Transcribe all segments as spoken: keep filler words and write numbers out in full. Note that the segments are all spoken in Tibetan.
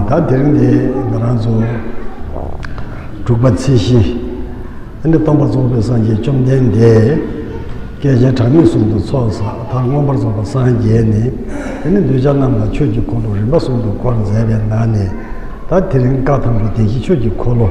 ད་དེ་རིང་འདི་ང་རང་ཚོ་དྲུག་པ་ཚེས་བཞི། ཨ་ནི་སྟོན་པ་རྫོགས་པའི་སངས་རྒྱས་བཅོམ་ལྡན་འདས་སྐྱེས་ཆེན་གྲངས་མེད་གསུམ་དུ་ཚོགས་བསགས། མཐར་མངོན་པར་རྫོགས་པར་སངས་རྒྱས་ནས། ཨ་ནི་གདུལ་བྱ་རྣམས་ལ་ཆོས་ཀྱི་འཁོར་ལོ་རིམ་པ་གསུམ་དུ་བསྐོར་མཛད་པའི་ནང་ནས། ད་དེ་རིང་བཀའ་དང་པོ་བདེན་བཞིའི་ཆོས་ཀྱི་འཁོར་ལོ་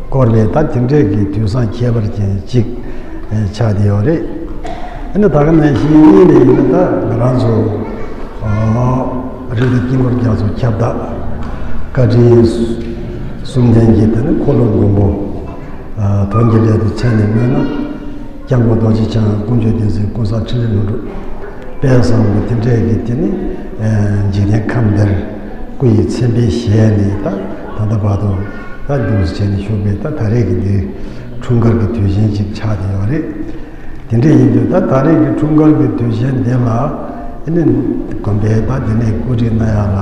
བསྐོར་བའི་ད་དེ་འདྲས་ཀྱི་དུས་བཟང་ཁྱད་པར་ཅན་ཅིག་ཆགས་བསྡད་ཡོད་རེད། ཨ་ནི་ད་ག་ནང་བཞིན་གཉིས་ནས་ཡིན་ན། ད་ང་རང་ཚོ་རིགས་དང་དཀྱིལ་འཁོར་རྒྱ་མཚོ་ཁྱབ་བདག་བཀའ་དྲིན་གསུམ་ལྡན་གྱི་དེ་ནི་འཁོར་ལོ་མགོན་པོ། དོན་གྱི་སླད་དུ་མཚན་ནས་སྨོས་ན། སྐྱབས་མགོན་རྡོ་རྗེ་འཆང་། དཀོན་མཆོག་བསྟན་འཛིན། ཀུན་བཟང་འཕྲིན་ལས་ལྷུན་གྲུབ། དཔལ་བཟང་པོ་དེ་འདྲས་ཀྱི་དེ་ནི་འཇིག་རྟེན་ཁམས་འདིར་སྐུ་ཡི་མཚན་དཔེ་བཞེས་ནས། ད་ད་ལྟ་བར་དུ་ད་འདུག་སེ་བྱས་ནས་བཞུགས་པའི་ད་ད་རེས་ཀྱི་འདི་འཁྲུངས་སྐར་གྱི་དུས་ཆེན་ཅིག་ཆགས་བསྡད་ཡོད་རེད། དེ་འདྲས་ཡིན་དུས་ད་ད་རེས་ཀྱི་འཁྲུངས་སྐར་གྱི་དུས་ཆེན་འདི་ལ། ཨ་ནི་དགོན་པའི་ད་དེ་ནས་བཀོད་སྒྲིག་གནང་ཡག་ལ།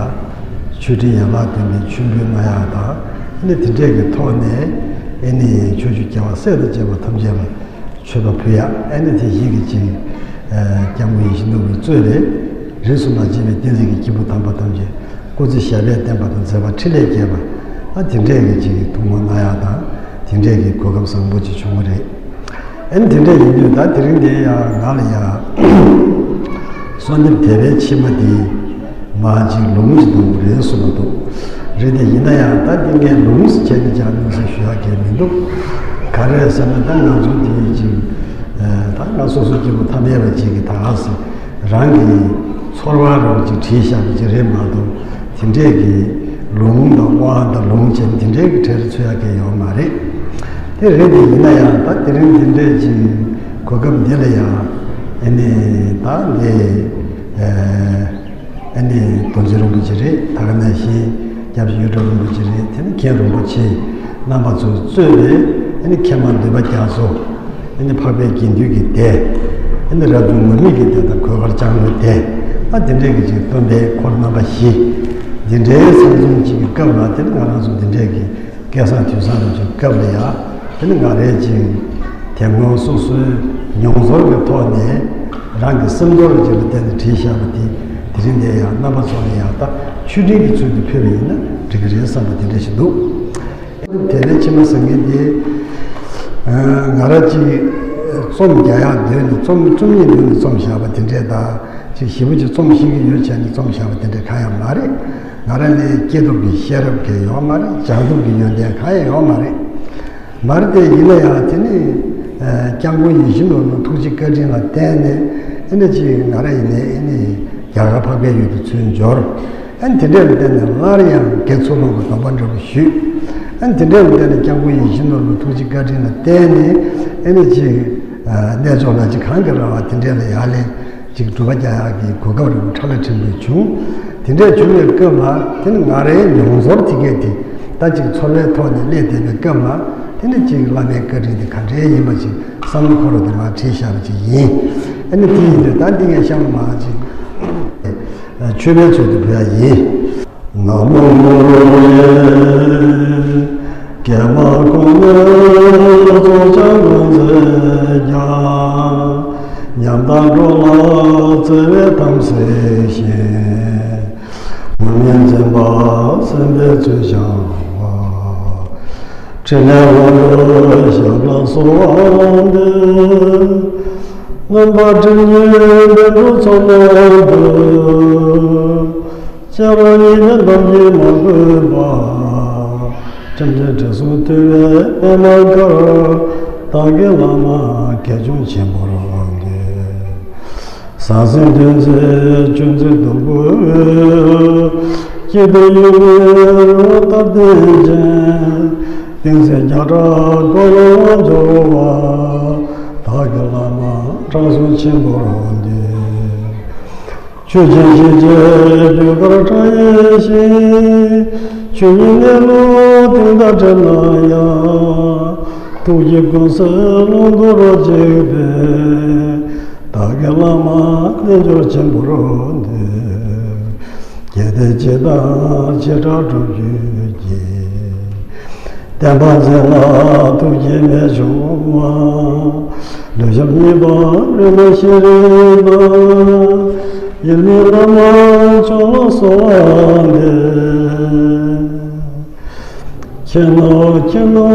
ཆོས་ཁྲིད་ཡན་ལག་བསྟན་པའི་མཆོད་འབུལ་གནང་ཡག་དང་། ཨ་ནི་དེ་འདྲས་ཀྱི་ཐོག་ནས། ཨ་ནི་ཕྱོགས་བཅུའི་རྒྱལ་བ་སྲས་དང་བཅས་པ་ཐམས་ཅད་ལ་མཆོད་པ་ཕུལ་ཡག། ཨ་ནི་དེ་བཞིན་གྱི་ཅིག་སྐྱབས་མགོན་ཡིད་བཞིན་ནོར་བུས་གཙོས་པའི་རིས་སུ་མ་ཆད་པའི་བསྟན་འཛིན་གྱི་སྐྱེས་བུ་དམ་པ་ཐམས་ཅད་སྐུ་ཚེ་ཞབས་པད་བརྟན་པ་དང་མཛད་པ་འཕྲིན་ལས་རྒྱས་པ། ཨ་དེ་འདྲས་ཀྱི་ཅིག་ཐུགས་སྨོན་གནང་ཡག་དང་། དེ་འདྲས་ཀྱི་གོ་སྐབས་བཟང་པོ་ཅིག་བྱུང་བ་རེད། ཨ་ནི་དེ་འདྲས་ཡིན་དུས་ད་དེ་རིང་འདི་ཡང་ང་ལ་ཡང་གསོལ་འདེབས་དད་པའི་མཆིལ་མ་འདི་མར་ཅིག་ལུང་ཅིག་འདུག་རེད་གསུངས་པ་འདུག་རེད་དེ། ཡིན་ན་ཡང་ད་འདི་ངས་ལུང་ཟེར་བྱས་ནས་ཀྱང་གནང་ཟེར་ཞུ་ཡག་གི་མི་འདུག་ག་རེ་ཟེར་ན། ད་ང་ཚོ་འདི་ཅིག་ད་ང་སོ་སོ་སྐྱེ་བོ་ཐ་མལ་པ་ཅིག་གིས་ད་ག་ཟེ་རང་གི་ཚོར་བ་རུ་ཅིག་བྲིས་བཞག་པ་ཅིག་རེད་མ་གཏོགས། དེ་འདྲས་ཀྱི་ལུང་དང་དབང་དང་ལུང་བྱས་དེ་འདྲས་ཀྱི་གྲས་ལ་ཚུད་ཡག་གི་ཡོད་མ་རེད། དེ་རེད་དེ། ཡིན་ན་ཡང་ད་དེ་རིང་འདི་འདྲས་ཀྱི་གོ་སྐབས་འདི་ལ་ཡང་། ཨ་ནི་ད་འདི་ཨ་ནི་རྡོ་རྗེ་རིན་པོ་ཆེ་རེད། ད་ག་ནང་བཞིན་སྐྱབས་རྗེ་གཡུ་སྒྲ་རིན་པོ་ཆེ་རེད། དེ་ནི་མཁན་རིན་པོ་ཆེ་རྣམ་པ་ཚོས་གཙོས་པའི་ཨ་ནི་མཁས་མང་འདུས་པ་རྒྱ་མཚོ། ཨ་ནི་འཕགས་པའི་དགེ་འདུན་གྱི་སྡེ། ཨ་ནི་རབ་བྱུང་ངུར་སྨྲིག་གི་སྡེ་དང་གོས་དཀར་ལྕང་ལོའི་སྡེ། ཨ་དེ་འདྲས་ཀྱི་ཅིག་སྟོན་པའི་འཁོར་རྣམ་པ་བཞི། འདི་འདྲའི་ཚང་འཛོམས་ཅིག་གི་སྐབས་ལ། དེ་ནི་ང་རང་ཚོ་འདི་འདྲས་ཀྱི་སྐལ་བཟང་དུས་བཟང་རུ་ཅིག་སྐབས་ལ་ཡ། དེ་ནི་ང་རའི་ཅིག་དེ་སྔོན་སོ་སོའི་མྱོང་ཚོར་གྱི་ཐོག་ནས་རང་གི་སེམས་ཚོར་ཅིག་ལ་བརྟེན་ནས་བྲིས་བཞག་པ་དེ། དེ་རིང་འདི་ཡང་རྣམ་པ་ཚོ་ལ་ཡང་ད་མཆོད་སྤྲིན་གྱི་ཚུལ་དུ་ཕུལ་བ་ཡིན་ན་འགྲིག་གི་རེད་བསམ་པ་དེ་འདྲ་ཞིག་འདུག་དད་པའི་མཆིལ་མ་ཟེར་མཁན་དེ། ང་རང་ཅིག་རྩོམ་རྒྱག་ཡག་འདོད་ནས། རྩོམ་རྩོམ་ཡིག་འདོད་ནས་རྩོམ་བཞག་པ་དེ་འདྲས་དང་། ཅིག་ཞེ་པོ་ཅིག་རྩོམ་ཤེས་ཀྱི་ཡོད་བྱས་ནས་རྩོམ་བཞག་པ་དེ་འདྲས་གང་ཡང་མ་རེད། ང་རང་ལ་སྐྱེས་སྟོབས་ཀྱི་ཤེས་རབ་གང་ཡང་ཡོད་མ་རེད། སྦྱང་སྟོབས་ཀྱི་ཡོན་ཏན་གང་ཡང་ཡོད་མ་རེད། མ་རེད་དེ། ཡིན་ན་ཡང་དེ་ནི་སྐྱབས་མགོན་ཡིད་བཞིན་ནོར་བུའི་ཐུགས་རྗེ་བཀའ་དྲིན་ལ་བརྟེན་ནས། ཨ་ནི་ཅིག་ང་རང་ཡིན་ནའི་ཨ་ནི་རྒྱ་གར་འཕགས་པའི་ཡུལ་དུ་ཚུར་འབྱོར། ཨ་ནི་དེ་འདྲས་ལ་བརྟེན་ནས་སླར་ཡང་དགེ་ཚུལ་སློང་གི་སྡོམ་པ་འདྲ་པོ་ཞུས། ཨ་ནི་དེ་འདྲས་ལ་བརྟེན་ནས་སྐྱབས་མགོན་ཡིད་བཞིན་ནོར་བུའི་ཐུགས་རྗེ་བཀའ་དྲིན་ལ་བརྟེན་ནས། ཨ་ནི་ཅིག་གནས་མཆོག་ལ་ཅིག་གང་གི་ར་བ་དེ་འདྲས་ལ་ཡར་ལེན་ཅིག་སྒྲུབ་པ་རྒྱག་ཡག་གི་གོ་སྐབས་རིང་ཁྲ་ལ་ཁྲིམས་པོ་བྱུང་། དེ་འདྲས་བྱུང་བའི་སྐབས་ལ། དེ་ནི་ང་རའི་མྱོང་ཚོར་དེ་གས་དེ་ད་ཅིག་ཚོར་བའི་ཐོག་ནས་སླེབས་བསྡད་པའི་སྐབས་ལ། དེ་ནི་ཅིག་བླ་མའི་བཀའ་དྲིན་དེ་ག་འདྲས་ཡིན་པ་ཅིག་བསམ་བློ་འཁོར་བ་དེ་མར་བྲིས་བཞག་པ་ཅིག་ཡིན། ཨ་ནི་དེ་ཡིན་དུས་ད་འདི་ངས་གཤམ་མར་ཅིག་མཆོད་པའི་ཚུལ་དུ་ཕུལ་ཡག་ཡིན། ན་མོ་གུ་རུ་ཡེ། ཀྱེ་མ་ཀུན་ནས་རྫོགས་བྱང་ཀུན་མཛེས་ཀྱང་། ཉམས་དང་འགྲོགས་ལ་བརྩེ་བའི་དམ་སྲི་ཞིང་། ངུར་སྨྲིག་འཛིན་པ་སེམས་པའི་ཚུལ་འཆང་བ། ཕྲིན་ལས་དབང་པོའི་ཞབས་ལ་གསོལ་བ་འདེབས། མངོན་པར་སྒྲིབ་གཉིས་བཻ་ཌཱུརྱ་ཚོགས་རྣམས་ཀུན། སྐྱེ་བ་ཉིད་ཀྱི་འདམ་གྱིས་མ་གོས་པ། ཐིམ་ཐིམ་དྲི་བསུང་འཐུལ་བའི་པདྨ་གར། བདག་གི་བླ་མ་དགེ་སྦྱོང་ཆེན་པོར་འདུད། ཟང་ཟིང་འདུ་འཛི་གཅོད་འཛིན་སྡུག་ཀུན། སྐྱིད་སྡུག་ཡུལ་མེད་རི་བོ་རྟ་བདུན་ཅན། གཏིང་ཟབ་རྒྱ་གྲགས་འཁོར་ལོ་འབྱོར་བ། བདག་གི་བླ་མ་དྲང་སྲོང་ཆེན་པོར་འདུད། ཆོས་ཀྱི་ཞིང་གཅེས་རྒྱུ་སྐར་གྲགས་ཡས་ཤིང་། ཆོས་ཉིད་གནས་ལུགས་དོན་དག་དྲན་ན་ཡང་། ཐུགས་ཀྱི་ཀུན་གསལ་ཀློང་དུ་རོ་གཅིག་པའི། བདག་གི་བླ་མ་རྣལ་འབྱོར་ཆེན་པོར་འདུད། གལ་ཏེ་ཇི་ལྟར་བྱེ་བྲག་སྒྲུབ་བརྒྱུད་ཀྱི། བསྟན་པ་འཛིན་ལ་ཐུགས་བསྐྱེད་མེད་འབྱུང་བ། ལུས་ཞབས་གཉིས་པ་ལུས་མ་ཤེས་རིག་པ། ཡིད་མི་བླ་མ་མཆོག་ལ་གསོལ་བ་འདེབས། མཁྱེན་ནོ་མཁྱེན་ནོ་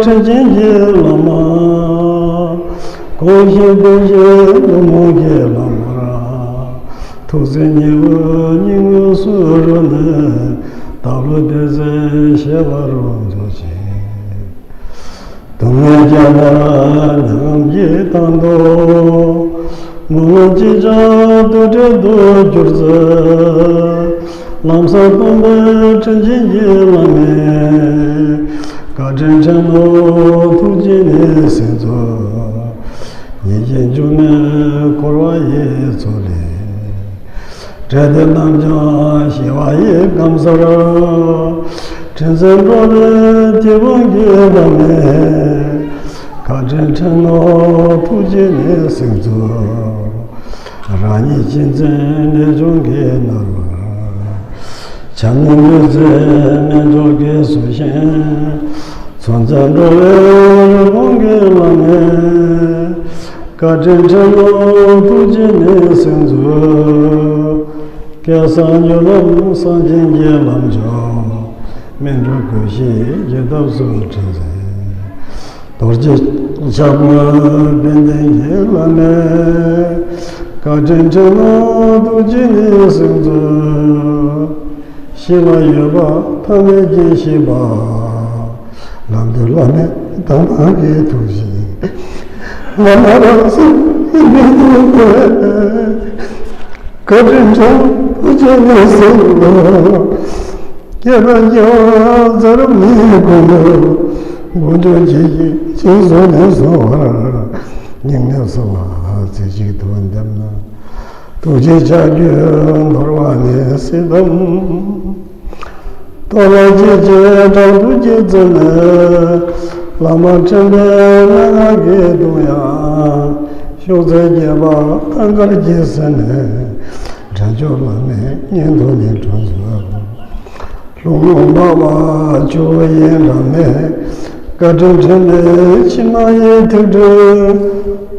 དྲིན་ཅན་གྱི་བླ་མ། གོང་བཞིན་གོང་བཞིན་ཐུན་མོང་གི་བླ་མ། ཐུགས་བརྩེ་ཉེ་བའི་སྙིང་དབུས་སུ་རོལ་ནས། བདག་བློ་བདེ་ཚེ་ཤེས་པ་རོ་མཛོད་ཅིག། སྡུག་བསྔལ་རྒྱ་མཚོ་མྱ་ངམ་གྱི་དང་དུ། དགུང་ལོ་གཅིག་ཀྱང་དུ་བྲལ་དུ་གྱུར་ཚེ། ལམ་བཟང་སྟོན་པའི་དྲིན་ཅན་གྱི་བླ་མས། བཀའ་དྲིན་དྲན་ནོ་ཐུགས་རྗེ་ནི་སེམས་མཛོད། ཉེས་ཀྱི་འབྱུང་གནས་འཁོར་བ་ཡི་མཚོ་ལས། བསྒྲལ་ཏེ་རྣམ་ཀྱང་ཞི་བ་ཡི་སྐམ་སར། དྲིན་ཅན་འགྲོ་བའི་དེད་དཔོན་གྱི་བླ་མས། བཀའ་དྲིན་དྲན་ནོ་ཐུགས་རྗེ་ནི་སེམས་མཛོད། རང་ཉིད་གཅེས་འཛིན་ནད་གཅོང་གི་མནར་བར། བྱམས་སྙིང་འདུས་ཚེ་རྣལ་འབྱོར་གྱིས་སུ་ཞིང་། མཚོན་བྱེད་འགྲོ་བའི་རི་བོང་གི་བླ་མས། བཀའ་དྲིན་དྲན་ནོ་ཐུགས་རྗེ་ནི་སེམས་མཛོད། སྐལ་བཟང་སྨོན་ལམ་གསང་ཆེན་གྱི་ལམ་མཆོག། སྨིན་གྲོལ་གོས་ཆེན་གྱི་ཐབས་སུ་འཁྲིད་མཛད། རྡོ་རྗེ་འཆང་དབུས་དཔལ་ལྡན་གྱི་བླ་མས། བཀའ་དྲིན་དྲན་ནོ་ཐུགས་རྗེ་ནི་སེམས་མཛོད། གཤིས་ལ་ཡོད་པ་ཐ་མལ་གྱི་ཤེས་པ། ལམ་དུ་བླ་མེད་དང་ཐང་གི་ཐུགས་རྗེ། ང་ན་རང་སེམས་ཡིན་མིན་དུ་བས། བཀའ་དྲིན་དྲན་ཐུགས་རྗེ་ནི་སེམས་མཛོད། སྐྱེ་རྒ་རྒྱལ་བ་འཛར་མི་དགོས། མགོ་མཇུག་ཇི་བཞིན་ཇི་བཟུང་ནས་བཟུང་བར། སྙིང་ནས་གསོལ་བ་རྩེ་གཅིག་ཏུ་འདེབས་ན། ཐུགས་རྗེའི་ལྕགས་ཀྱུས་འདོར་བ་ནི་སྲིད་དམ། རྟོགས་ལ་སྐྱེ་མཆེད་དྲང་དུ་སྐྱེས་ཚེ་ནས། བླ་མ་དྲན་པའི་མན་ངག་གི་གདུང་ཡང་། ཤོག་རྩེ་རྒྱས་པ་ཐང་དཀར་གྱི་ཟེར་ནས། འདྲ་འཇོག་བླ་མའི་སྙན་ཐོ་ནི་གྲོང་ཚོར། ལྷུང་ལྷུང་འབབ་པ་ཆུ་བོ་ཡི་འགྲམ་ནས། བཀའ་དྲིན་དྲན་པའི་མཆི་མ་ཡི་ཐིགས་ཕྲེང་།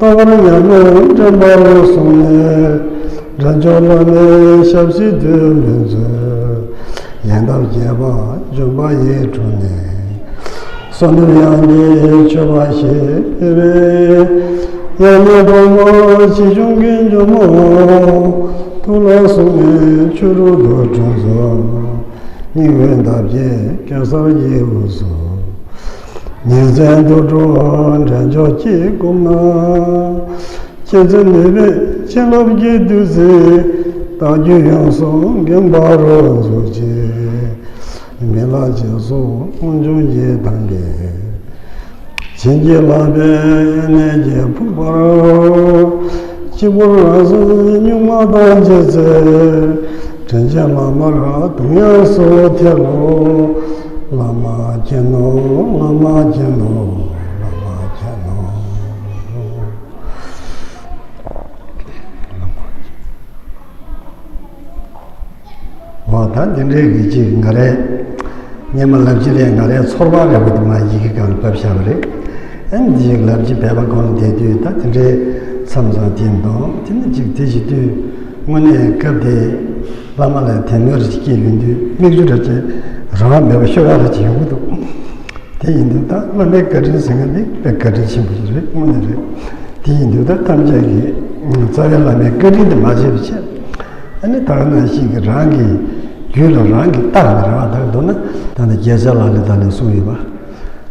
རྟག་པར་ཉམས་མེད་དྲན་པར་བཟུང་ནས། འདྲ་འཇོག་བླ་མའི་ཞབས་སྲིད་དུ་ལྷུན་མཛོད། ཡལ་འདབ་རྒྱས་པ་ལྗོན་པ་ཡི་དྲུང་ནས། བསོད་ནམས་གཡང་གི་མཆོད་པ་ཞེས་པའི། དབྱར་གནས་དྲོན་མོ་ཆེ་ཆུང་གི་ཇོ་མོ། ཐུགས་ལ་ཟུག་ནས་ཆུ་རུ་དུ་དྲོངས་སོ། སྙིང་དབུས་འདབ་བརྒྱད་གེ་སར་གྱི་དབུས་སུ། ཉིན་མཚན་དུ་འགྲོ་འདྲ་འཇོག་གཅིག་བསྒོམས་ན། ཁྱེད་ཚོ་ནུས་པའི་བྱིན་རླབས་ཀྱི་བདུད་རྩི། རྟག་རྒྱུན་ཡོངས་སུ་འགེངས་པ་རོ་མཛོད་ཅིག། མི་ལ་རྗེས་སུ་དབང་ཆུང་གིས་དམ་པའི། བྱིན་གྱིས་བརླབས་པའི་གནས་ཀྱི་ཕུག་པར། གཅིག་པུར་རང་སེམས་གཉུག་མ་དང་མཇལ་ཚེ། དྲིན་ཅན་བླ་མར་གདུང་ཡངས་སུ་ཐལ་ལོ། བླ་མ་མཁྱེན་ནོ། བླ་མ་མཁྱེན་ནོ། བླ་མ་མཁྱེན་ནོ། འོ་ད་འདི་འདྲའི་གི་ཅིག་ང་རའི་སྔོན་མ་ལབ་ཀྱི་ལས་ང་རའི་ཚོར་བ་རེ་བ་དེ་མ་ཡི་གེ་སྒང་ལ་ཕབ་བཞག་པ་རེད། ཨ་ནི་འདི་ཅིག་ལབ་ཀྱི་བོད་པ་ཁོང་བསྡད་དུས་ད་དེ་འདྲའི་མཚམས་མཚམས་དེ་འདུག་དེ་ནི་ཅིག་དེ་བྱེད་དུས་དངོས་གནས་སྐབས་དེ་བླ་མ་ལ་དད་མོས་རེ་ཅིག་སྐྱེས་ཡོང་དུས་མིག་ཆུ་རེ་ཅིག་རང་མེད་པ་ཤོར་ཡག་རེ་ཅིག་ཡོང་གི་འདུག་དེ་ཡིན་དུས་ད་བླ་མའི་བཀའ་དྲིན་ཟེར་མཁན་འདི་དཔེ་བཀའ་དྲིན་ཆེན་པོ་ཞིག་རེད། དངོས་གནས་རེད། དེ་ཡིན་དུས་ད་ཐམས་ཅད་ཀྱིས་རྩ་བའི་བླ་མའི་བཀའ་དྲིན་དེ་མ་བརྗེད་པའི་ཕྱིར། ཨ་ནི་ད་ག་ནང་བཞིན་གྱི་རང་གི་རྒྱུད་ལ་རང་གིས་བརྟགས་ནས་རེད་བ། ད་མདོར་ན་ད་ནི་རྒྱལ་སྲས་ལག་ལེན་ད་ནི་གསུངས་ཡོད་པ།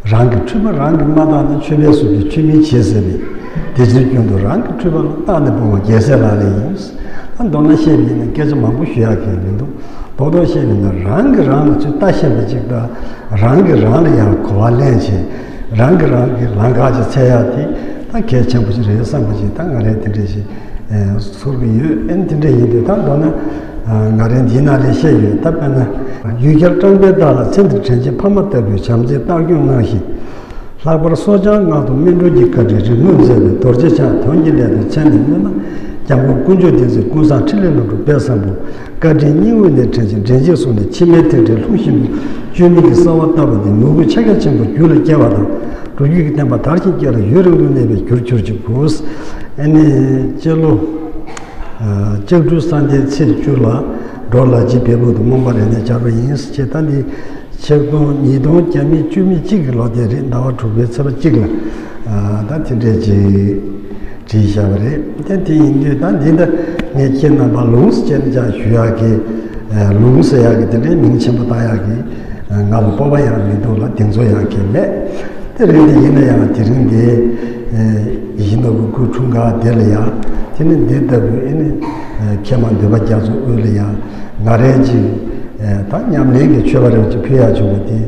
རང་གི་འཁྲུལ་པ་རང་གིས་མ་བརྟགས་ན་ཆོས་པའི་ཚུལ་གྱིས་ཆོས་མིན་བྱེད་ཟེར་བས། དེ་ཕྱིར་རྒྱུན་དུ་རང་གི་འཁྲུལ་པ་ལ་བརྟགས་ནས་སྤོང་བ་རྒྱལ་སྲས་ལག་ལེན་ཡིན། ཨ་མདོར་ན་བཤད་པ་ཡིན་ན་སྐད་ཆ་མང་པོ་ཞུ་ཡག་གི་མི་འདུག་རྡོག་རྡོག་བཤད་པ་ཡིན་ན་རང་གིས་རང་ལ་ཚུར་ལྟ་ཤེས་པ་ཅིག་དང་། རང་གིས་རང་ལ་ཡང་གོ་བ་ལེན་བྱེད། རང་གིས་རང་གི་ལམ་ཁ་ཅིག་འཚོལ་ཡག་དེ་ད་གལ་ཆེན་པོ་ཅིག་རེད་བསམ་པ་ཅིག་ད་ང་རས་དེ་འདྲས་ཞིག་ཚོར་གྱི་ཡོད། ཨ་ནི་དེ་འདྲས་ཡིན་དུས་ད་མདོར་ན་ང་རས་འདིའི་ནང་ལ་བཤད་ཡོད། ད་དཔེར་ན་ཡུལ་གྱར་སྤྲང་པོའི་བདག་ལ་ཚེ་འདིར་དྲིན་ཆེན་ཕ་མ་ལྟ་བུའི་བྱམས་བརྩེའི་རྟག་སྐྱོང་གནང་ཞིང་། ལྷག་པར་སོ་བྱང་སྔགས་དང་སྨིན་གྲོལ་གྱི་བཀའ་དྲིན་རིམ་གྲོ་མཛད་པའི་རྡོ་རྗེ་འཆང་དོན་གྱི་ལས་དང་མཚན་ནས་སྨོས་ན། སྐྱབས་མགོན་དཀོན་མཆོག་ལྡན་འཛིན་ཀུན་བཟང་འཕྲིན་ལས་ལྷུན་གྲུབ་དཔལ་བཟང་པོ། བཀའ་དྲིན་སྙིང་དབུས་ནས་དྲན་ཅིང་དྲན་ཅིང་བསྲུངས་ནས་མཆི་མའི་ཐིགས་ཕྲེང་ལྷུང་བཞིན་དུ་བཅོས་མིན་གྱི་གསང་བ་བཏབ་པ་དེ་མོས་གུས་ཕྱག་རྒྱ་ཆེན་པོ་རྒྱུད་ལ་སྐྱེ་བ་དང་། སྒྲུབ་བརྒྱུད་ཀྱི་བསྟན་པ་དར་ཞིང་རྒྱས་ལ་ཡུན་རིང་དུ་གནས་པའི་རྒྱུར་གྱུར་ཅིག་གོ། ཨ་ནི་སྤྱི་ལོ་ལྕགས་སྦྲུལ་ས་ཟླའི་ཚེས་བཅུ་ལ་འབྲོག་ལ་རྗེ་བལ་ལུགས་དང་མོན་པ་རིག་གནས་བྱ་རུ་ཡིན་ཟེར་བྱས། ད་འདི་ ཆིག་སྟོང་ཉིས་སྟོང་བརྒྱ་མེད་བཅུ་མེད་གཅིག་གི་ལོ་དེ་རེད། ཟླ་བ་དྲུག་པའི་ཚེས་པ་གཅིག་ལ་ཨ་ད་དེ་འདྲས་ཅིག་བྲིས་བཞག་པ་རེད། ད་དེ་ཡིན་དུས་ད་འདི་ད་ངས་ཁྱེད་རྣམ་པ་ལུང་ཟེར་ཅན་ཅག་ཞུ་ཡག་གི་ལུང་ཟེར་ཡག་གི་དེ་འདྲའི་མིང་ཆེན་པོ་བཏགས་ཡག་གི་ང་ལ་སྤོབས་པ་ཡང་མི་འདུག་ལ། དེ་ཚོ་ཡང་གལ་མེད། དེ་རིང་དེ་ཡིན་ན་ཡང་དེ་རིང་དེ་ཡིན་ནོ་གི་སྐུ་འཁྲུངས་སྐར་དེ་ལ་ཡང་དེ་ནི་འདི་ལྟ་བུའི་ཨེ་ནི་མཁལ་མ་འདུས་པ་རྒྱ་མཚོ་དབུས་ལ་ཡང་ང་རེ་ཅིག་ད་ཉམས་ལེན་གྱི་མཆོད་པ་རེ་ཅིག་ཕུལ་ཡག་བྱུང་བ་དེ་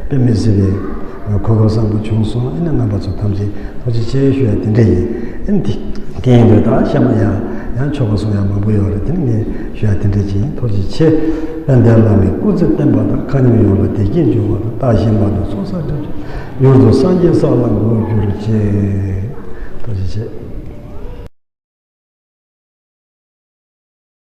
དཔེ་མི་སྲིད་པའི་གོ་སྐབས་བཟང་པོ་བྱུང་སོང་། ཨེ་ནི་རྣམ་པ་ཚོ་ཐམས་ཅད་ཐུགས་རྗེ་ཆེ་ཞུ་ཡག་དེ་འདྲ་ཡིན། ཨེ་ནི་དེ་དེ་ཡིན་དུས་ད་གཤམ་ལ་ཡང་ཡང་ཆོ་ག་གསུང་ཡག་མང་པོ་ཡོད་རེད། དེ་ནི་ངས་ཞུ་ཡག་དེ་འདྲ་ཅིག་ཡིན། ཐུགས་རྗེ་ཆེ། དཔལ་ལྡན་བླ་མའི་སྐུ་ཚེ་བརྟན་པ་དང་། མཁའ་མཉམ་ཡོངས་ལ་བདེ་སྐྱིད་འབྱུང་བ་དང་། བདག་གཞན་བར་དུ་ཚོགས་བསགས་ཕྱིར་མྱུར་དུ་སངས་རྒྱས་ས་ལ་འགོད་གྱུར་ཅིག། ཐུགས་རྗེ་ཆེ།